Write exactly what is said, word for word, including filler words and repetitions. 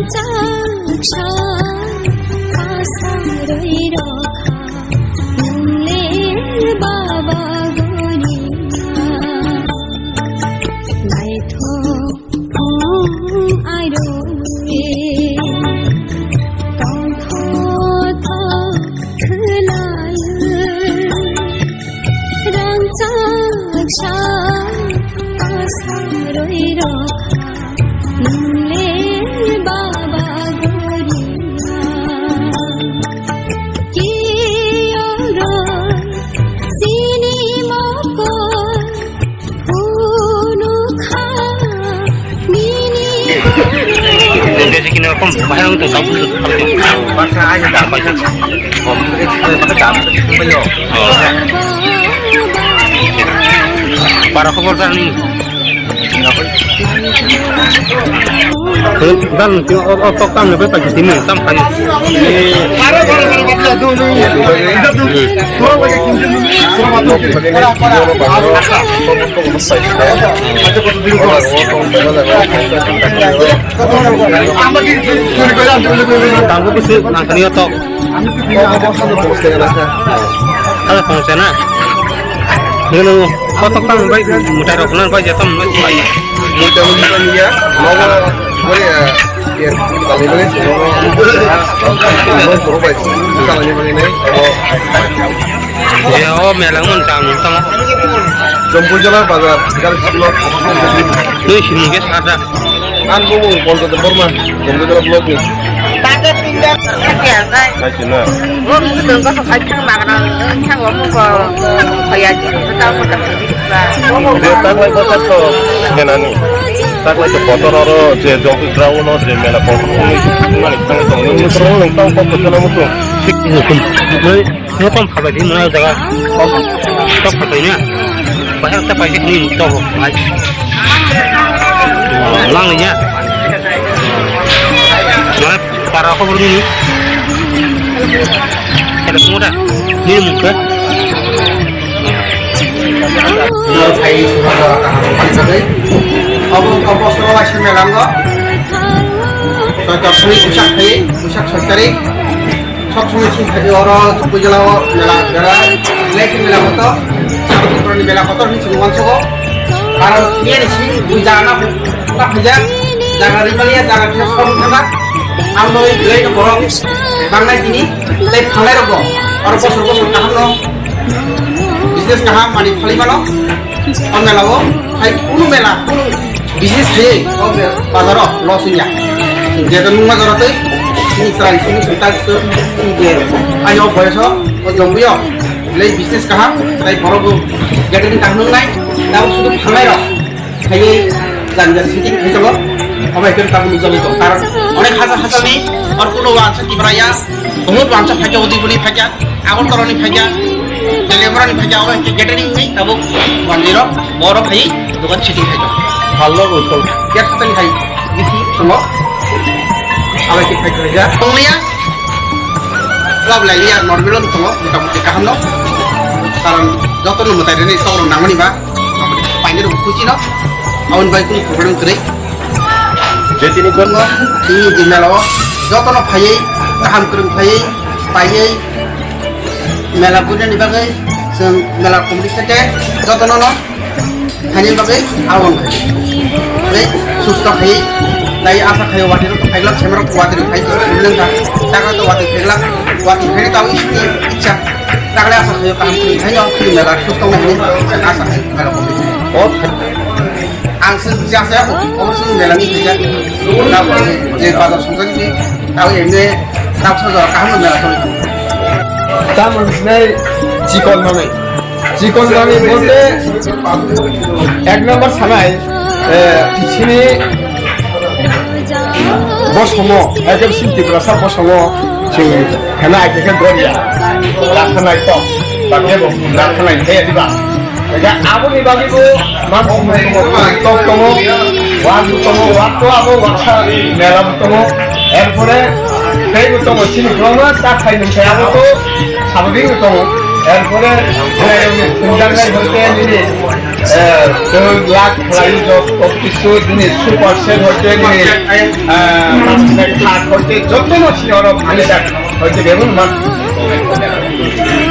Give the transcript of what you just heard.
Chaksa pasarwi rokha, nungle baba goriya. Naithok phung airwi, tongthothok khwlaio. Rangchak sa pasarwi rokha, nungle baba goriya. Kiyoroi chini mokol phunukha nini. Besi kini rokom bahai ang tong kabu. Para khobor jar ni. Dan o o tok tam le bai pa sini tam khai. Tangbo bisi nangkani o tok. Ada pangsa na. Nunu kotok tang bai mutai rok nan bai jatam na bai. Mutai mutai ya. Mau boleh ya. Ya, kali boleh sih. Mau bai. Kali boleh nih. Ya, oh, melang mun tang tang. Jompu jala bazar. Kali sih. Ini sih mungkin ada. Ang bumung Pankaj Debbarma, Jompuijala block ni. Pankaj Debbarma. Kaisa na. Bo mung dong ko sakai thang magana, thang o mung ko. Kaya ji, ta ko ta. Je taklai bwsakto khenani. Taklai to kotor oro je Jompuijala uno je mela kotor ni mani thang tong ni mutung ni tong ko kotor mutung. Thik ni hukum. Nwng tong phalbai di, nwng jaga tong, tong phalbai na. Bahai ta paisa ni tong ai. Lang ni ya. Mana para khobor ni? Ada semua dah. Ni muka. Obo, obo soro waisa melango. Soitor sui pusak khai, pusak soitor. Sok sumui sing thai oro Jompuijala o mela bera, leki mela kotor, Saruputroni mela kotor hinwi sini wansogo. Karon niyani sini bui jaga na, na phaijak, jaga rimaliya, jaga kisa som thangkha. Ang noi belai no borok bangnai tini, tei phalnai rokbo oro bosor bosor kaham no business kaham mani phalwi mano. O mela o hai kunu mela, kunu business khaiwi o bazaro loss wngya. Jeta nungma jora tei chini chwrai chini sumta je ayo boyoso o Jompuio lei business kaham, tai borok bo getting kaham nungnai, tabuk sudu phalnai rok khaiwi janja sitting khai tongo. Obo hai khe tabuk nukjagwi tongo. Karon onek hajar hajar ni or kuno wansa Tipraya, bahut wansa phaikya, Udaipur ni phaikya, Agartala ni phaikya, Delhi ni phaikya, obo hai khe catering ni tabuk wanjwi rok borok hai dogan sitting khai tongo. Hallo, usol. Gas tani hai bisi tongo. Abo hai khe khai tongo. Tongliya. Lab lai liya, normal no tongo, mota moti kaham no. Karon joto no mwtai rwni tok rok nangmani ba, painai rok khusi no. Aboni bai kunu problem kwrwi. Je tini gongo, tini di mela o joto no phaiwi, kaham kwrwng phaiwi, paiwi, mela buinani bagwi chwng mela committee se joto no no. Hani bagwi awang khai. Tei susto khai. Tai asa khai wati rok khai glak, semar wati rok khai glak. Taka to wati khai glak. Wati khai ta wi sini icha. Takle asa khai kaham khai no khai mela susto khai. Asa khai mela ko. O. Ang se jasa ko. O se mela ni khai. Na ko je bazar songkar ni. Tao emne tak sa jora kaham mela to. Tamo nai chikon manai. Chikon manai bolte ek number sanai, eh, sini bosomo, ekem sini Tiprasa bosomo, sing hena aike ke goria, rakhanai to, bakhe bo rakhanai he diba. Ega aboni bagwi bo mang tok tongo, wak tongo, wak to abo waksa mela tongo, erpore tei bo tongo sini kwbangma ta khai nung khai abo to sabagwi tongo, erpore khwlairokni thumjaknai hoite nini, eh, dui lakh khwlai jok kisu nini super set hoite nini, eh, Kha hoite jotono sini oro manisa hoite bebun man.